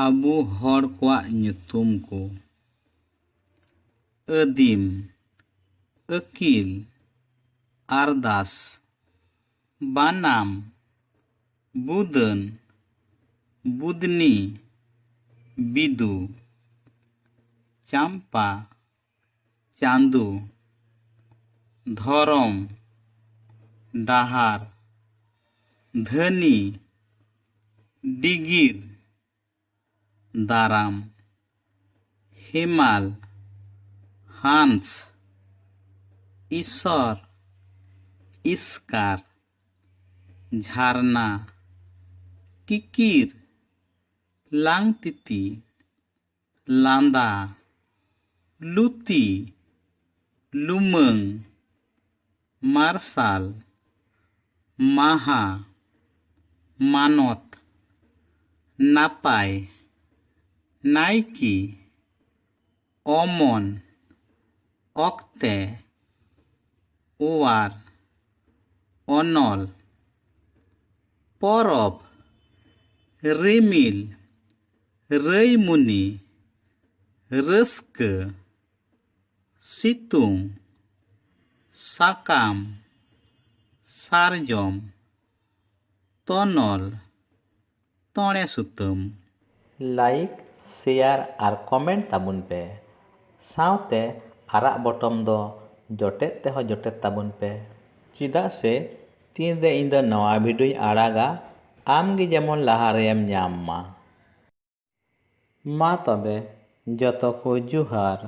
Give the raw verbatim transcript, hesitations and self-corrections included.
ᱟᱵᱚ ᱦᱚᱲ ᱠᱚᱣᱟᱜ ᱧᱩᱛᱩᱢ ᱠᱚ: ᱟᱹᱫᱤᱢ, ᱟᱹᱠᱤᱞ, ᱟᱨᱫᱟᱥ, ᱵᱟᱱᱟᱢ, ᱵᱩᱫᱟᱹᱱ, ᱵᱩᱫᱽᱱᱤ, ᱵᱤᱫᱩ, ᱪᱟᱢᱯᱟ, ᱪᱟᱸᱫᱚ, ᱫᱷᱚᱨᱚᱢ, ᱰᱟᱦᱟᱨ, ᱫᱷᱟᱹᱱᱤ, ᱰᱤᱜᱤᱨ, ᱫᱟᱨᱟᱢ, ᱦᱮᱢᱟᱞ, ᱦᱟᱸᱥ, ᱤᱥᱚᱨ, ᱤᱥᱠᱟᱨ, ᱡᱷᱟᱨᱱᱟ, ᱠᱤᱠᱤᱨ, ᱞᱟᱝᱛᱤᱛᱤ, ᱞᱟᱸᱫᱟ, ᱞᱩᱛᱤ, ᱞᱩᱢᱟᱹᱝ, ᱢᱟᱨᱥᱟᱞ, ᱢᱟᱦᱟ, ᱢᱟᱱᱚᱛ, ᱱᱟᱯᱟᱭ, ᱱᱟᱭᱠᱤ, ᱚᱢᱚᱱ, ᱚᱠᱛᱮ, ᱚᱣᱟᱨ, ᱚᱱᱚᱞ, ᱯᱚᱨᱚᱵᱽ, ᱨᱤᱢᱤᱞ, ᱨᱟᱹᱭᱢᱩᱱᱤ, ᱨᱟᱹᱥᱠᱟᱹ, ᱥᱤᱛᱩᱝ, ᱥᱟᱠᱟᱢ, ᱥᱟᱨᱡᱚᱢ, ᱛᱚᱱᱚᱞ, ᱛᱚᱬᱮ ᱥᱩᱛᱟᱹᱢ᱾ ᱞᱟᱭᱤᱠ, ᱥᱮᱭᱟᱨ ᱟᱨ ᱠᱚᱢᱮᱱᱴ ᱛᱟᱵᱚᱱ ᱯᱮ᱾ ᱥᱟᱶᱛᱮ ᱟᱨᱟᱜ ᱵᱚᱴᱚᱢ ᱫᱚ ᱡᱚᱴᱮᱫ ᱛᱮᱦᱚᱸ ᱡᱚᱴᱮᱫ ᱛᱟᱵᱚᱱ ᱯᱮ᱾ ᱪᱮᱫᱟᱜ ᱥᱮ ᱛᱤᱱᱨᱮ ᱤᱧ ᱫᱚ ᱱᱟᱣᱟ ᱵᱷᱤᱰᱤᱭᱳᱧ ᱟᱲᱟᱜᱟ, ᱟᱢ ᱜᱮ ᱡᱮᱢᱚᱱ ᱞᱟᱦᱟ ᱨᱮᱢ ᱧᱟᱢ ᱢᱟ᱾ ᱢᱟ ᱛᱚᱵᱮ, ᱡᱚᱛᱚ ᱠᱚ ᱡᱚᱦᱟᱨ᱾